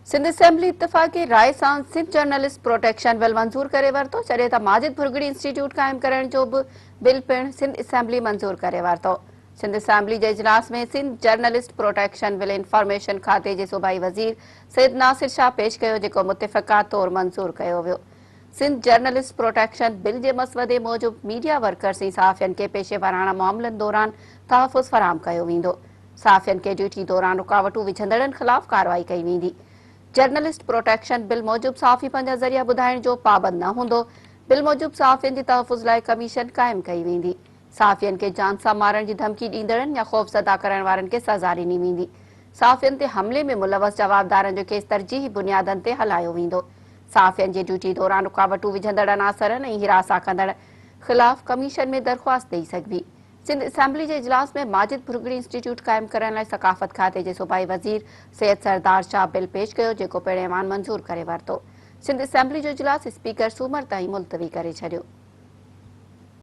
Sindh assembly اتفاقي راء سان سنڌ جرنلسٽ پروٽيڪشن بل منظور ڪري ورتو، جڏهن ته ماجد ڀرڳڙي انسٽيٽيوٽ قائم ڪرڻ جو به بل پڻ سنڌ اسيمبلي منظور ڪري ورتو. سنڌ اسيمبلي جي اجلاس ۾ Sindh journalist protection bill information کاتي جي صوبائي وزير سيد ناصر شاهه پيش ڪيو، جيڪو متفقه طور منظور ڪيو ويو. سنڌ جرنلسٽ پروٽيڪشن بل جي مسودي موجب ميڊيا ورڪرز ۽ صحافين کي پيشيوراڻا معاملن دوران تحفظ فراهم ڪيو ويندو. صحافين کي ڊيوٽي دوران رڪاوٽون وجهندڙن خلاف ڪارروائي ڪئي ويندي. جرنلسٽ پروٽيڪشن بل موجب صحافي پنهنجا ذريعا ٻڌائڻ جو پابند نه هوندو. بل موجب صحافين جي تحفظ لاء ڪميشن قائم ڪئي ويندي. صحافين کي جان سان مارڻ جي ڌمڪي ڏيندڙن يا خوفزده ڪرڻ وارن کي سزا ڏني ويندي. صحافين تي حملي ۾ ملوث جوابدارن جو ڪيس ترجيحي بنيادن تي هلايو ويندو. صحافين جي ڊيوٽي دوران رڪاوٽون وجهندڙ عناصرن ۽ هراسان ڪندڙ خلاف ڪميشن ۾ درخواست ڏئي سگهبي. سنڌ اسيمبلي جي اجلاس ۾ ماجد ڀرڳڙي انسٽيٽيوٽ قائم ڪرڻ لاء ثقافت کاتي جي صوبائي وزير سيد سردار شاهه بل پيش ڪيو جيڪو پڻ ايوان منظور ڪري ورتو. سنڌ اسيمبلي جو اجلاس اسپيڪر سومر تائين ملتوي ڪري ڇڏيو.